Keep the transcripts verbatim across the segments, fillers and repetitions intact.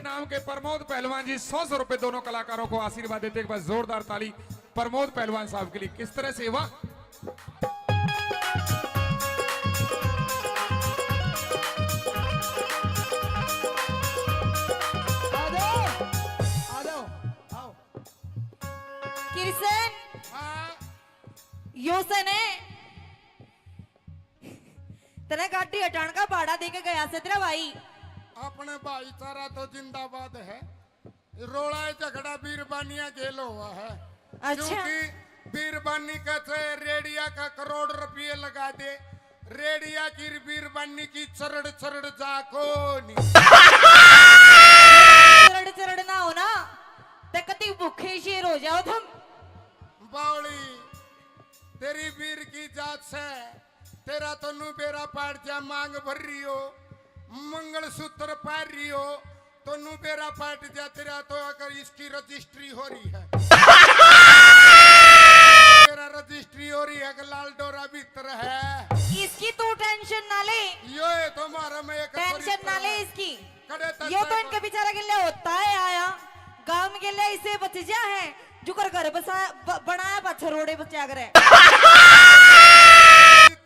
नाम के प्रमोद पहलवान जी सौ सौ रुपए दोनों कलाकारों को आशीर्वाद देते हैं। एक बार जोरदार ताली प्रमोद पहलवान साहब के लिए। किस तरह से, वाह। आ जाओ, आ जाओ, आओ। किशन, हाँ। यो सै ने तने गाड़ी हटाण का भाड़ा दे के गया से तेरा भाई। अपने भाईचारा तो जिंदाबाद है, रोला झगड़ा बीरबानिया गेल हुआ है। अच्छा। क्योंकि बीरबानी कहते रेडिया का करोड़ रुपये लगा दे, रेडिया की बीरबानी की चरड़ चरड़ जा को नहीं। चरड़ चरड़ ना हो ना, ते कति भूखे शेर हो जाओ तुम। बावली, तेरी बीर की जात से, तेरा तो नू बेरा पाट जा, मांग भर रही हो, मंगलसूत्र पहन रही हो, तो नू बेरा पाट जा, तेरा तो अगर इसकी रजिस्ट्री हो रही है। तेरा रजिस्ट्री हो रही है कि लाल डोरा भीतर है। इसकी तू टेंशन ना ले। यो है तो मारा में एक टेंशन ना ले इसकी। कड़े तक यो तो इनके बेचारा के लिए होता है आया। गांव के लिए इसे बच जा है, जुकर घर बसा, ब-, बनाया पाछे रोड़े बचा करे।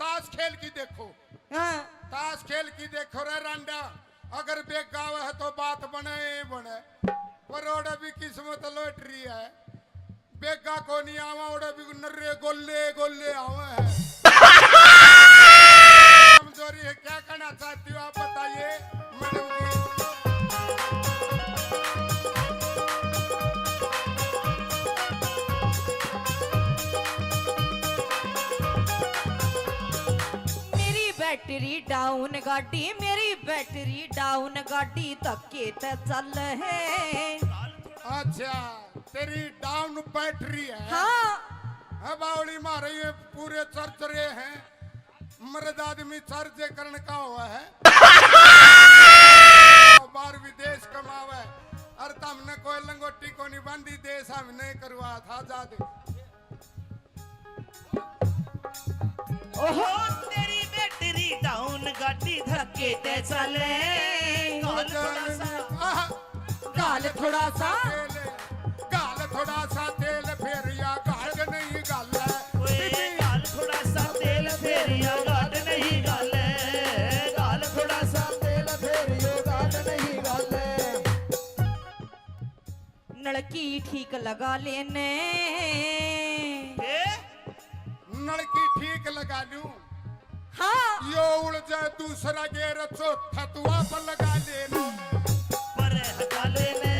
ताश खेल की देखो। हाँ। ताश खेल की देखो रे रांडा, अगर बेगा आवे है तो बात बने ही बने, पर ओड़े भी किस्मत लॉटरी है, बेगा को नहीं आवा, ओड़े भी नर्रे गोले गोले आवे है। कमजोरी है, क्या कहना चाहती हो आप बताइए मैडम जी। मेरी बैटरी डाउन गाड़ी, मेरी बैटरी डाउन गाड़ी धक्के ते चल है। अच्छा, तेरी डाउन बैटरी है। हाँ। है बावली मारे, ये पूरे चर्च रहे हैं, मर्द आदमी चार्ज करण का हुआ है। बाहर विदेश कमावे, और तमने कोई लंगोटी को नहीं बांधी, देश हमने करवा था आजाद। ओहो, तेरी बैटरी डाउन गाड़ी धक्के ते चले। गाल थोड़ा सा, आह, गाल थोड़ा सा। गाल थोड़ा सा तेल फेरिया गाढ़ नहीं गाल। ओए, गाल थोड़ा सा तेल फेरिया गाढ़ नहीं गाल। गाल थोड़ा सा तेल फेरियो गाढ़ नहीं गाल। नलकी ठीक लगा लेने। ए? नलकी ठीक लगा लूं। हाँ। यो उड़ जाए दूसरा गेर, चौथा तू आप लगा लेना। पर हटा लेने,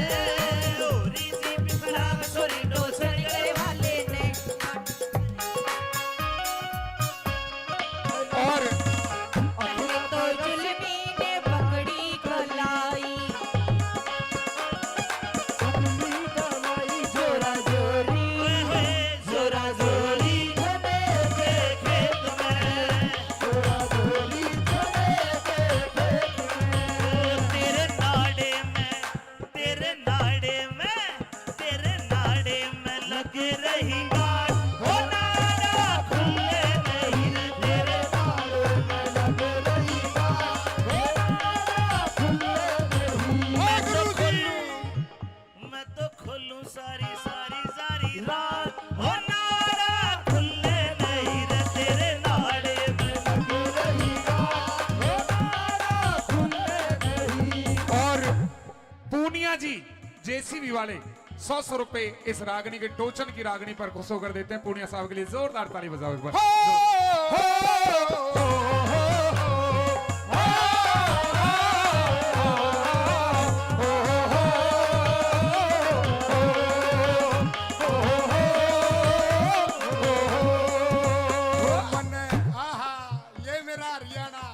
लोरी जी पिपरा में सोरी डोसर करवा लेने। और पहले तो जुल्मी ने पकड़ी कलाई। जुल्मी कलाई जोरा जोरी। ओए होए। जोरा जोरी चने के खेत में, जोरा जोरी चने के खेत में। तेरे नाड़े में, तेरे नाड़े में, तेरे नाड़े में लग रही गांठ। ओ नाड़ा खुले नहीं, तेरे नाड़े में लग रही गांठ। ओ नाड़ा खुले नहीं। मैं तो खोलूं सारी, सारी, सारी रात। ओ नाड़ा खुले नहीं रे, तेरे नाड़े में लग रही गांठ। ओ नाड़ा खुले नहीं। और पूनिया जी, जेसीबी वाले, सौ सौ रुपए इस रागनी के, टोचन की रागनी पर खुश होकर देते हैं। पूनिया साहब के लिए जोरदार ताली बजाओ एक बार। हो, हो, मन्ने, आहा, ये मेरा हरियाणा।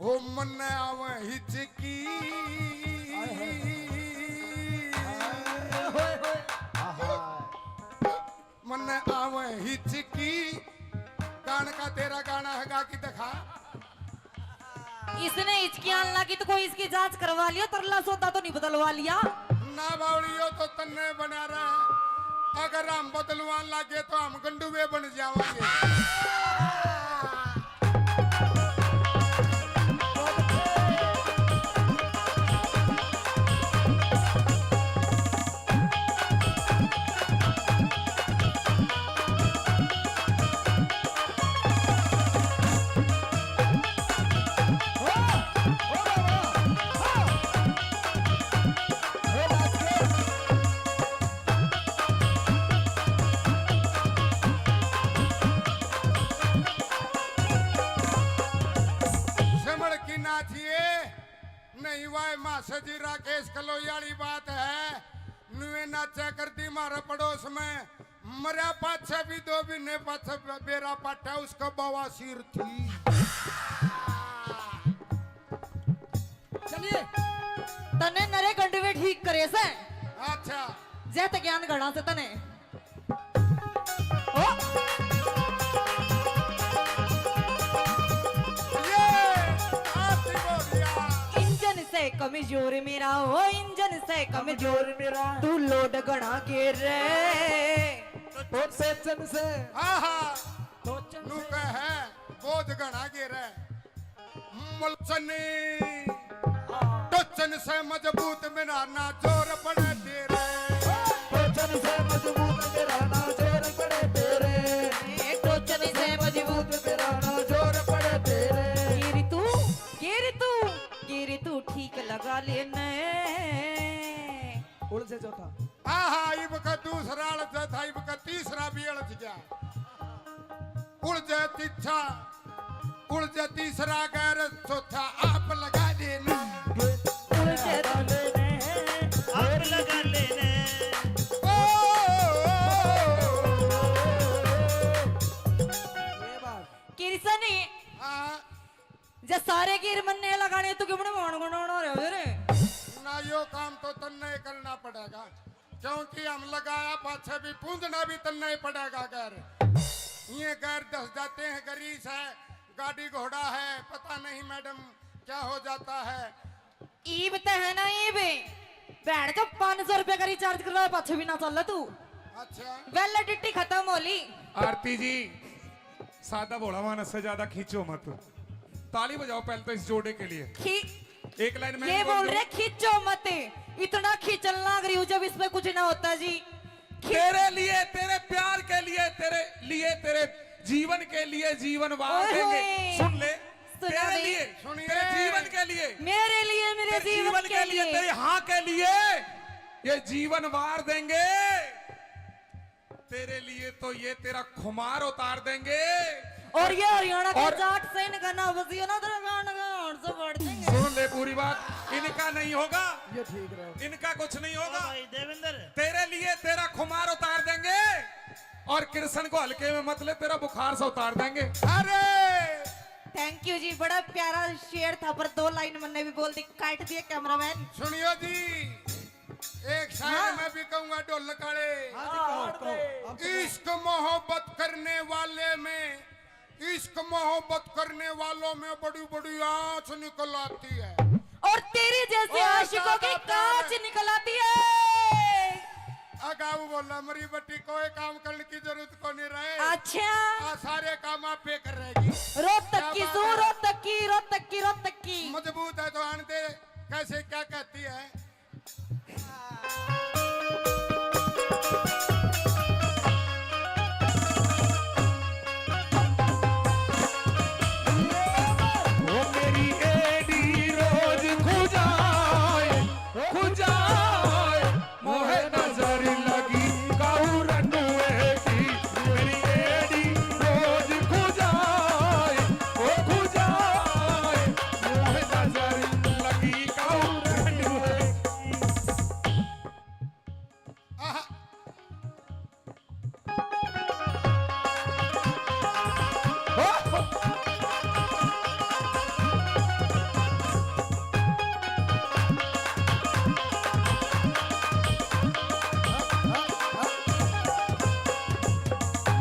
ओ मन्ने आवे हिचकी। हाय, हाय। हाय, हाय। आहा। मन्ने आवे हिचकी। गान का तेरा गाना है, गा की दिखा। इसने हिचकी आन लगी तो कोई इसकी जांच करवा लियो, तरला सौदा तो नहीं बदलवा लिया। ना बावड़ियो तो तन्ने बना रहा है। अगर हम बदलवान लागे तो हम गंडुए बन जावांगे। सजी राकेश कलोई वाली बात है। नुए नाचा कर दी मारे पड़ोस में, मरया पाछे भी दो महीने पाछे बे-, बेरा पाटा उसका बवासीर थी। चलिए। तने नरे गंडवे ठीक करे से। अच्छा। जय ते ज्ञान घणा से तने। ओ। ये आती बोलिया। इंजन से कमजोर मेरा, ओ इंजन से कमजोर मेरा। तू लोड घणा गेर रे। टोचन से। हाँ, हाँ। टोचन नू से। कह है, बोझ घणा गेर है। मुलचनी। टोचन से मजबूत मेरा ना जोर पड़े तेरे। टोचन से मजबूत मेरा ना जोर पड़े तेरे। ए, टोचन से मजबूत मेरा ना जोर पड़े तेरे। गिर तू, गिर तू, गिर तू ठीक लगा लेने। उलझे चौथा। आहा, इब का दूसरा अड़ज था, इब का तीसरा भी अड़ज गया। उलझे तीछा, उलझे तीसरा गैर, चौथा आप लगा देना। उलझे तो लेने हैं, आप लगा लेने। ओ, ये बात। किरसनी। हाँ। जे सारे गिर मन्ने लगाने तो क्यों बने मान गुनाना रहे मेरे? ना, यो काम तो तन्ने ही करना पड़ेगा, क्योंकि हम लगाया पाछे भी पूंजना भी तन्ने ही पड़ेगा। गैर ये गैर दस जाते हैं, गरीस है, गाड़ी घोड़ा है, पता नहीं मैडम क्या हो जाता है। ईब ते है ना ईब, बैठ के पाँच सौ रुपए का रिचार्ज करवाए पाछे भी ना चल तू। अच्छा। वैलिडिटी खत्म हो ली। आरती जी, सादा भोला मानस से ज्यादा खींचो मत। ताली बजाओ पहले तो इस जोड़े के लिए। खी-, एक लाइन में ये बोल रहे, खींचो मत। इतना खींचन लाग रही हूँ जब इसमें कुछ ना होता जी। खी- तेरे लिए, तेरे प्यार के लिए, तेरे लिए, तेरे जीवन के लिए जीवन वार देंगे। सुन ले, सुना तेरे लिए, सुनिए। तेरे जीवन के लिए, मेरे लिए, मेरे तेरे जीवन जीवन के के लिए, लिए। तेरे हाँ के लिए ये जीवन वार देंगे। तेरे लिए तो ये तेरा खुमार उतार देंगे। और ये हरियाणा के और जाट से इनका ना बजियो ना, तेरा गान का हाथ से फाड़ देंगे। सुन ले पूरी बात, इनका नहीं होगा, ये ठीक रहो। इनका कुछ नहीं होगा। ओ भाई देवेंद्र। तेरे लिए तेरा खुमार उतार देंगे और कृष्ण को हल्के में मत ले, तेरा बुखार से उतार देंगे। अरे thank you जी, बड़ा प्यारा शेर था, पर दो लाइन मैंने भी बोल दी, काट दिए कैमरामैन। सुनियो जी, एक शायर हाँ। मैं भी कहूंगा ढोलक वाले। हाँ जी, कहो, कहो। इश्क मोहब्बत करने वाले में, इश्क मोहब्बत करने वालों में बड़ी बड़ी आंच निकल आती है। और तेरी जैसे आशिकों की कांच निकल आती है। अगाऊ बोला, मरी बट्टी कोई काम करने की जरूरत को नहीं रहे। अच्छा। आ सारे काम आप पे कर रहेगी। रोहतक की सू, रोहतक की, रोहतक की, रोहतक की। मजबूत है तो आन दे, कैसे क्या कहती है?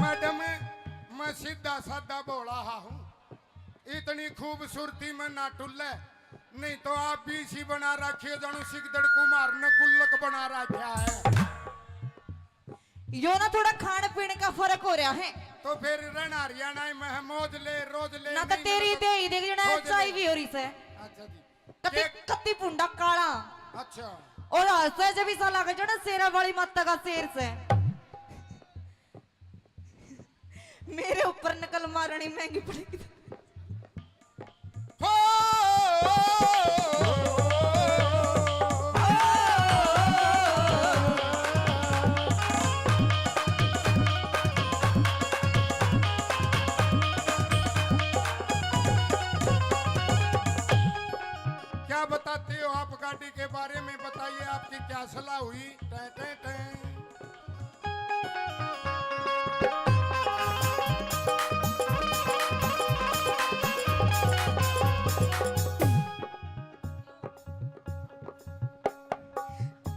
मैडम, मैं सीधा साधा भोला हा हूँ, इतनी खूबसूरती में ना टुल्ले, नहीं तो आप भी इसी बना रखी है, जानू सिकदड़ कुमार ने गुल्लक बना रखा है। यो ना थोड़ा खान पीन का फर्क हो रहा है। तो फिर रहना हरियाणा में है, मौज ले, रोज ले, ना तो तेरी दे ही देख जणा चाय भी हो रही से। अच्छा जी। कति, कति पुंडा काला। अच्छा। और हंसे जब इसा लगे जणा शेरा वाली माता का शेर से। मेरे ऊपर नकल मारनी महंगी पड़ेगी। हो। क्या बताते हो आप गाड़ी चला हुई टै टै टै।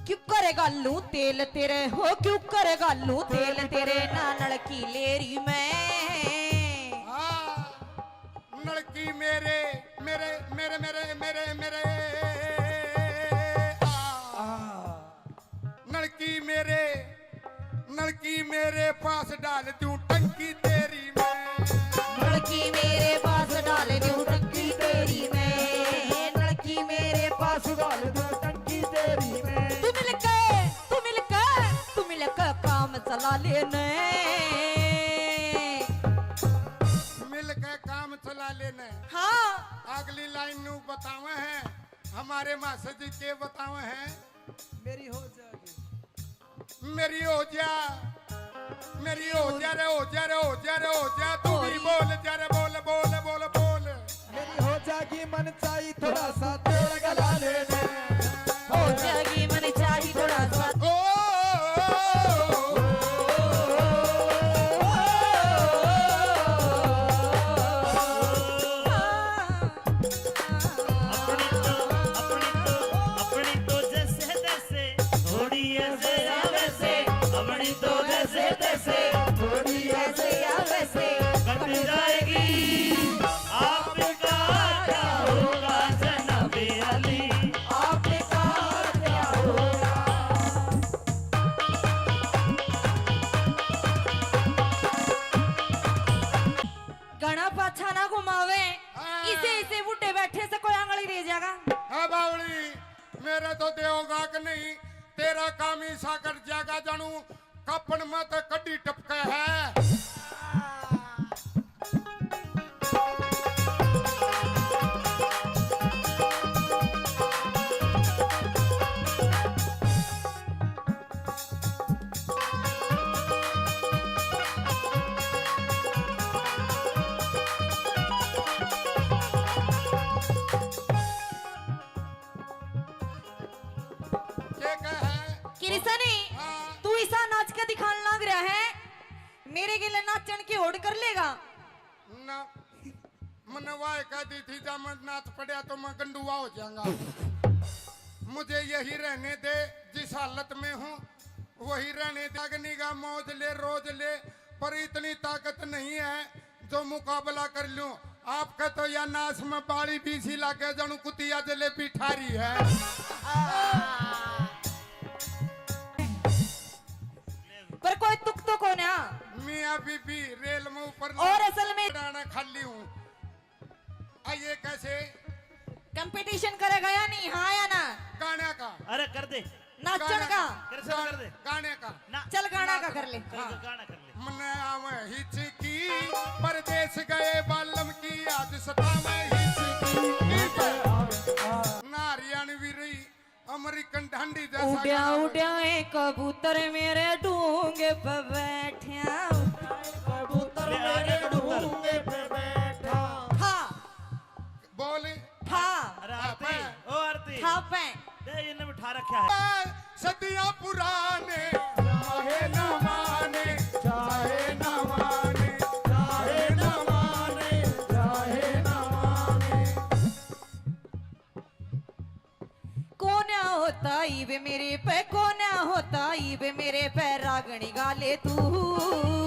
क्यों करे घालूं तेल तेरे हो, क्यों करे घालूं तेल तेरे, ना नलकी लेरी मैं। हाँ, नलकी मेरे, मेरे, मेरे, मेरे, मेरे, मेरे, आ। नलकी मेरे, नलकी मेरे पास डाल दूं टंकी तेरी मैं। नलकी मेरे पास डाल दूं टंकी तेरी मैं, नलकी मेरे पास डाल दूं टंकी तेरी मैं। तू मिलके, तू मिलके, तू मिलके काम चला लेने। मिलके काम चला लेने। हाँ। अगली लाइन नू बतावे हैं, हमारे मास्टर जी के बतावे हैं। मेरी हो जाएगी। मेरी हो जा, मेरी हो जा रे, हो जा रे, हो जा रे, हो जा। तू भी बोल जा रे, बोल, बोल, बोल, बोल। मेरी हो जाएगी मन चाही थोड़ा सा तेल गला लेने। हो जाएगी मन चाही थोड़ा सा। ओ, अपनी तो, अपनी तो, अपनी तो जैसे तैसे, थोड़ी ऐसे या वैसे, अपनी तो जैसे तैसे, थोड़ी ऐसे या वैसे, कट जाएगी। आपका क्या होगा जनाबे अली, आपका क्या होगा? घणा पाछा ना घुमावे। हाँ। इसे, इसे बूढ़े बैठे से कोई आंगली दे जाएगा। हाँ बावली, मेरे तो देवगा कि नहीं, तेरा काम ही सागर जागा जानू, कपन में तो कड्डी टपके है। के कहे? किरसनी, हाँ। तू इसा नाच के दिखान लाग रहा है, मेरे गेले नाचन की होड़ कर लेगा। ना, मन्ने वाह कह दी थी, जा मैं नाच पड़या तो मैं गंडुआ हो जाऊंगा। मुझे यही रहने दे, जिस हालत में हूँ वही रहने दे। अग्नि का मौज ले, रोज ले, पर इतनी ताकत नहीं है जो मुकाबला कर लूं। आपका तो या नाच में बाली बीसी लागे, जानू कुतिया जलेबी ठारी है। पर कोई तुक तो कोन्या। मियाँ बीबी रेल में ऊपर और असल में डाना खाली हूँ। आ ये कैसे? कंपटीशन करेगा या नहीं, हाँ या ना? गाने का। अरे कर दे, नाचन का। कर सब कर दे। गाने का। ना, चल गाना का कर ले। कर दे, गाना कर ले। मन्ने आवे हिचकी, परदेस गए बालम की, आज सतावे हिचकी। ना हरियाणवी रही, अमेरिकन ढांडी जैसा उड्या गाना। उड्या ए कबूतर मेरे डूंगे पे बैठ्या। कबूतर मेरे डूंगे पे बैठा। हाँ। बोल। हाँ। अरे आरती, ओ आरती। हाँ, पै। दे, इन्हें बिठा रखा है। सदियां पुराने, चाहे ना माने, चाहे ना माने, चाहे ना माने, चाहे ना माने। कोन्या होता इब मेरे पे, कोन्या होता इब मेरे पे, रागणी गा ले तू।